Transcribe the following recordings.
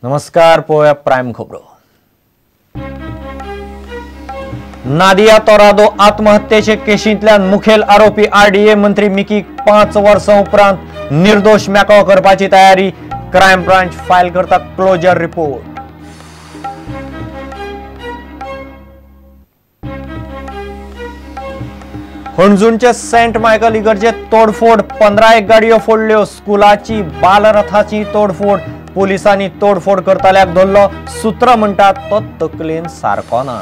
नमस्कार, पळोवया प्रायम खबरो. नादिया तोरादो आत्महत्येचे केशींतल्यान मुखेल आरोपी आरडीए मंत्री मिकीक 5 वर्सां उपरांत निर्दोष मेकळो करपाची तयारी. क्रायम ब्रांच फायल करता क्लोजर रिपोर्ट. हणजूणचे सेंट मायकल इगर्जेत तोडफोड, 15 गाडयो फोडल्यो. स्कुलाची बालरथाची तोडफोड, पोलिसांनी तोडफोड करतल्याक धरलो. सूत्र म्हणटात तो तकलेन सारको ना.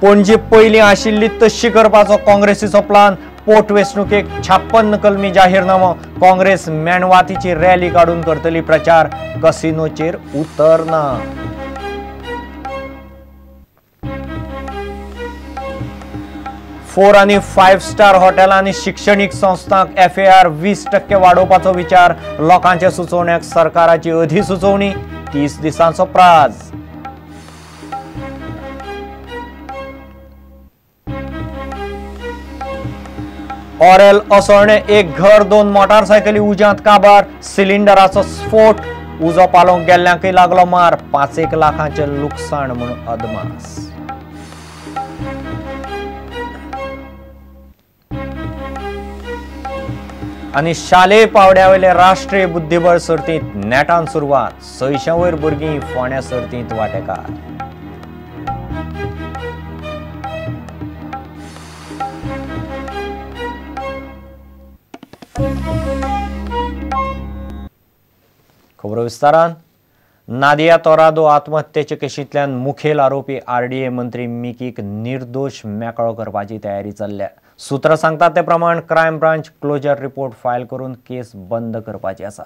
पणजी पयलीं आशिल्ली तशी करपाचो काँग्रेसीचो प्लान. पोटवेंचणुकेक 56 कलमी जाहीरनामो. काँग्रेस मेणवातीची रॅली काडून करतली प्रचार. कसिनोचेर उतरना. 4 आनी 5 स्टार हॉटेलां आनी शिक्षणीक संस्थांक FAR 20% वाडोवपाचो विचार. लोकांच्या सुचोवण्याक सरकाराची अधिसुचोवणी. 30 दिसांचो प्राज. ऑरेल असोळणे एक घर, 2 मोटारसायकली उज्यांत काबार. सिलिंडराचो स्फोट, उजो पालोवंक गेल्ल्यांकय लागलो मार. 5 लाखांचें लुकसाण म्हूण अदमास. आनी शालेय पावड्यावेले राष्ट्रीय बुद्धिबळ सर्तींत नेटान सुरवात. 600 वयर भुरगीं फोंड्या सर्तींत वांटेकार. खबरो विस्तारान. नादिया तोरादो आत्महत्येचे केशींतल्यान मुखेल आरोपी आरडीए मंत्री मिकीक निर्दोष मेकळो करपाची तयारी चल्ल्या. सूत्र सांगतात ते प्रमाण crime branch closure report file करून केस बंद करपाची आसा.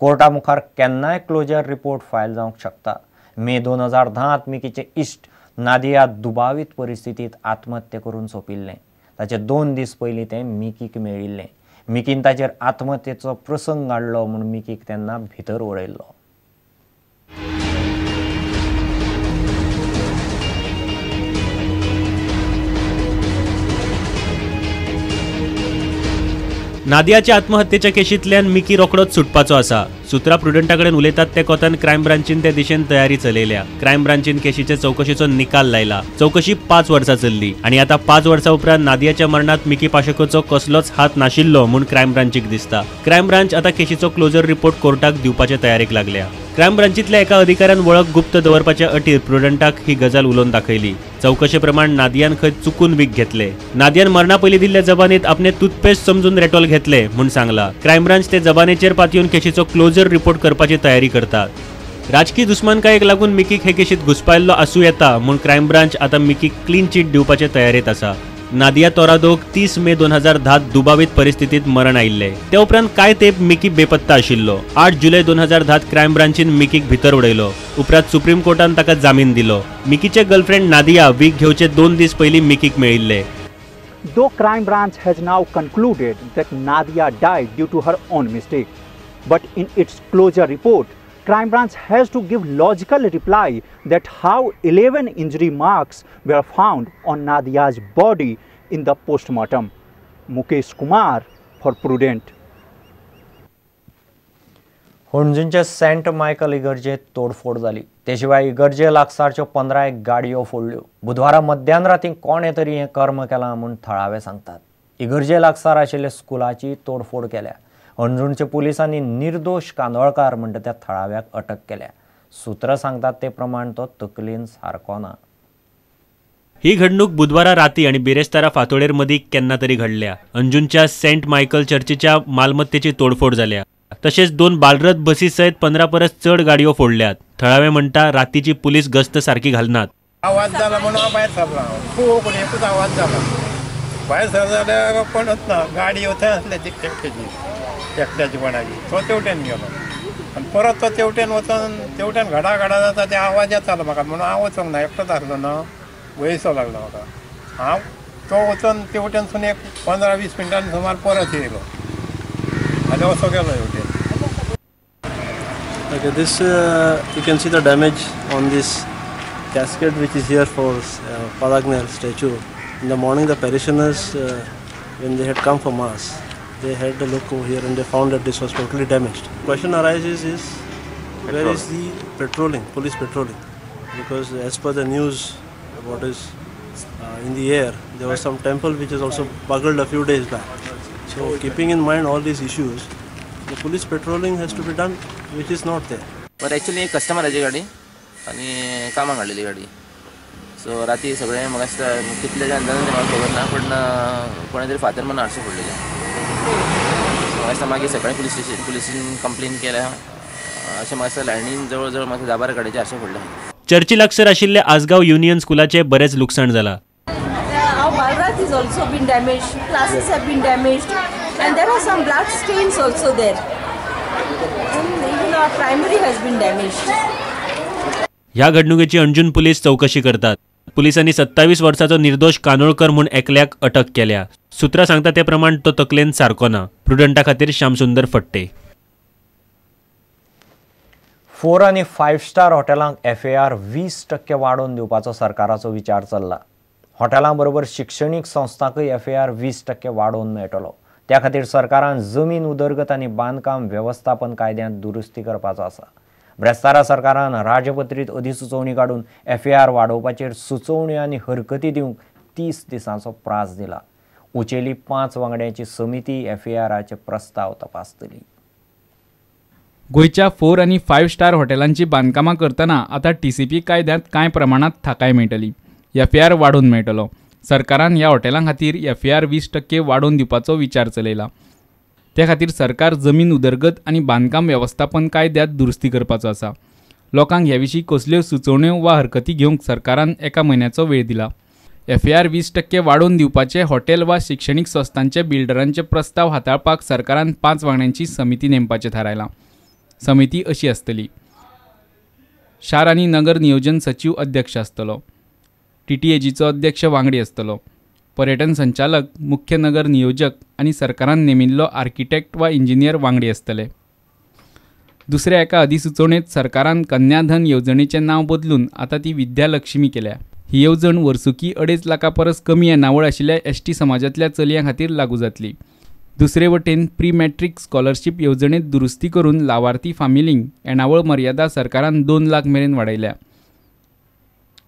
कोर्टा मुखार केन्नाय क्लोजर रिपोर्ट फायल जावंक शकता. मे 2010 मिकीचे इश्ट नादिया दुबावीत परिस्थितीत आत्महत्या करून सोंपिल्लें. ताचे 2 दीस पयलीं तें मिकीक मेळिल्लें. मिकीन ताचेर आत्महत्येचो प्रसंग हाडलो म्हूण मिकीक तेन्ना भितर उडयल्लो. नादियाच्या आत्महत्येच्या केशींतल्यान मिकी रोखडोच सुटपाचो आसा. सूत्रां प्रुडंटा कडेन उलयतात ते कोतान क्रायम ब्रांचीन ते दिशेन तयारी चलयल्या. क्रायम ब्रांचीन केशीचे चवकशीचो निकाल लायला. चवकशी 5 वर्सां चल्ली आनी आतां 5 वर्सां उपरांत नादियाच्या मरणांत मिकी पाशेकोचो कसलोच हात नाशिल्लो म्हूण क्रायम ब्रांचीक दिसता. क्रायम ब्रांच आतां केशीचो क्लोजर रिपोर्ट कोर्टाक दिवपाचे तयारेक लागल्या. क्रायम ब्रांचींतल्या एका अधिकाऱ्यान वळख गुप्त दवरपाच्या अटीर प्रुडंटाक ही गजाल उलोवन दाखयली. चवकशे प्रमाण नादियान खंय चुकून वीख घेतले. नादियान मरणा पयलीं दिल्ल्या जबानीत आपणे टूथपेस्ट समजून रेटॉल घेतले म्हूण सांगला. क्रायम ब्रांच ते जबानेचेर पातयेवन केशीचो क्लोजर रिपोर्ट करपाची तयारी करतात. राजकीय दुस्मानकायेक लागून मिकीक हे केशीत घुसपायल्लो आसूं येता म्हूण क्रायम ब्रांच आतां मिकीक क्लीन चीट दिवपाचे तयारेंत आसा. नादिया तोरादोक 30 मे 2010 दुबावीत परिस्थितीत मरण आयिल्लें. ते उपरांत कांय तेंप मिकी बेपत्ता आशिल्लो. 8 जुलय 2010 क्रायम ब्रांचीन मिकीक भितर उडयलो. उपरांत सुप्रीम कोर्टान ताका जामीन दिलो. मिकीचे गर्लफ्रेंड नादिया वीख घेवचे 2 दीस पयलीं मिकीक मेळिल्ले. Though crime branch has now concluded that Nadia died due to her own mistake, but in its closure report, crime branch has to give logical reply that how 11 injury marks were found on Nadia's body in the postmortem. Mukesh Kumar for Prudent. हणजूणचे Saint Michael इगर्जेत तोडफोड जाली. ते शिवाय इगर्जे लागसारच्यो 15 गाडयो फोडल्यो. बुधवारा मध्यान रातीं कोणें तरी हें कर्म केलां म्हूण थळावे सांगतात. इगर्जे लागसार आशिल्ल्या स्कुलाची तोडफोड केल्या. हणजूणच्या पुलिसांनी निर्दोष कांदोळकार म्हणटा त्या थळाव्याक अटक केल्या. सूत्र सांगतात ते प्रमाण तो तकलेन सारको ना. ही घडणूक बुधवारा राती आनी बिरेस्तारा फांतोडेर मदीं केन्ना तरी घडल्या. अंजुनच्या सेंट मायकल चर्चीच्या मालमत्तेची तोडफोड जाल्या. तशेंच 2 बालरथ बसी सयत 15 परस चड गाडयो फोडल्यात. थळावे म्हणटा रातीची पुलीस गस्त सारकी घालनात. आवाज जाला म्हणून हांव भायर सरला. खूब एकूच आवाज जाला. भायर सरला जाल्यार कोणच ना. गाडी थंय आसली एकट्याची एकट्याची कोणाची. तो तेवटेन गेलो आनी परत तो तेवटेन वचोन तेवटेन घडा घडा जाता ते आवाज येतालो म्हाका. म्हणून हांव वचोंक ना, एकटोच आसलो ना, वयसो लागलो म्हाका. हांव तो वचोन तेवटेनसून एक 15-20 मिनटांनी सुमार परत येयलो आनी असो गेलो हेवटेन. Okay, this you can see the damage on this casket which is here for Father Agnel statue. In the morning, the parishioners, when they had come for mass, They had a look over here and they found that this was totally damaged. Question arises is, where is the patrolling, police patrolling? Because as per the news, what is in the air, there was some temple which is also buggled a few days back. So keeping in mind all these issues, the police patrolling has to be done, which is not there. But actually कस्टमराची गाडी आनी कामाक हाडलेली गाडी. So राती सगळें म्हाका दिसता कितल्याच्या अंदाजान तें म्हाका खबर ना, पूण कोणें तरी फातर मारून आरशे फोडलेले. सो म्हाका दिसता मागीर सकाळीं पुलीस स्टेशन पुलिसीन कंप्लेन केल्या. अशें म्हाका दिसता लायनीन जवळ जवळ म्हाका 10-12 गाडयेचे आरशे फोडले. चर्ची लागसर आशिल्ल्या आसगांव युनियन स्कुलाचें बरेंच लुकसाण जाला. Our Balraj is also been damaged, classes have been damaged, and there are some blood stains also there. And even our primary has been damaged. ह्या घडणुकेची अंजुन पुलीस चौकशी करतात. पुलिसांनी 27 वर्साचो निर्दोष कानोळकर म्हूण एकल्याक अटक केल्या. सूत्रां सांगता ते प्रमाण तो तकलेन सारको ना. प्रुडंटा खातीर श्यामसुंदर फट्टे. 4 आनी 5 स्टार हॉटेलांक FAR 20% वाडोवन दिवपाचो सरकाराचो विचार चल्ला. हॉटेलां बरोबर शिक्षणीक संस्थांकय FAR 20% वाडोवन मेळटलो. त्या खातीर सरकारान जमीन उदरगत आनी बांदकाम वेवस्थापन कायद्यांत दुरुस्ती करपाचो आसा. ब्रेस्तारा सरकारान राजपत्रीत अधिसुचोवणी काडून FAR वाडोवपाचेर सुचोवण्यो आनी हरकती दिवंक 30 दिसांचो प्रास दिला. उचेली 5 वांगड्यांची समिती FARाचे प्रस्ताव तपासतली. गोंयच्या 4 आनी 5 स्टार हॉटेलांची बांदकामां करतना आतां TCP कायद्यांत कांय प्रमाणांत थाकाय मेळटली. FAR वाडोवन मेळटलो. सरकारान ह्या हॉटेलां खातीर FAR 20% वाडोवन दिवपाचो विचार चलयला. ते खातीर सरकार जमीन उदरगत आनी बांदकाम वेवस्थापन कायद्यांत दुरुस्ती करपाचो आसा. लोकांक ह्या विशीं कसल्यो सुचोवण्यो वा हरकती घेवंक सरकारान 1 म्हयन्याचो वेळ दिला. FAR 20% वाडोवन दिवपाचे हॉटेल वा शिक्षणीक संस्थांचे बिल्डरांचे प्रस्ताव हाताळपाक सरकारान 5 वांगड्यांची समिती नेमपाचें थारायलां. समिती अशी आसतली: शार आनी नगर नियोजन सचीव अध्यक्ष आसतलो, TTAGचो अध्यक्ष वांगडी आसतलो, पर्यटन संचालक, मुख्य नगर नियोजक आनी सरकारान नेमिल्लो आर्किटेक्ट वा इंजिनियर वांगडी आसतले. दुसऱ्या एका अधिसुचोवणेंत सरकारान कन्याधन येवजणेचें नांव बदलून आतां ती विद्यालक्ष्मी केल्या. ही येवजण वर्सुकी 2.5 लाखां परस कमी येणावळ आशिल्ल्या ST समाजांतल्या चलयां खातीर लागू जातली. दुसरे वटेन प्री मॅट्रीक स्कॉलरशीप येवजणेंत दुरुस्ती करून लावार्थी फामिलींक येणावळ मर्यादा सरकारान 2 लाख मेरेन वाडयल्या.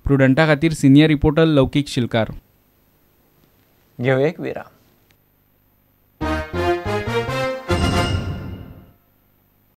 प्रुडंटा खातीर सिनियर रिपोर्टर लौकीक शिलकार. घेवया एक विराम.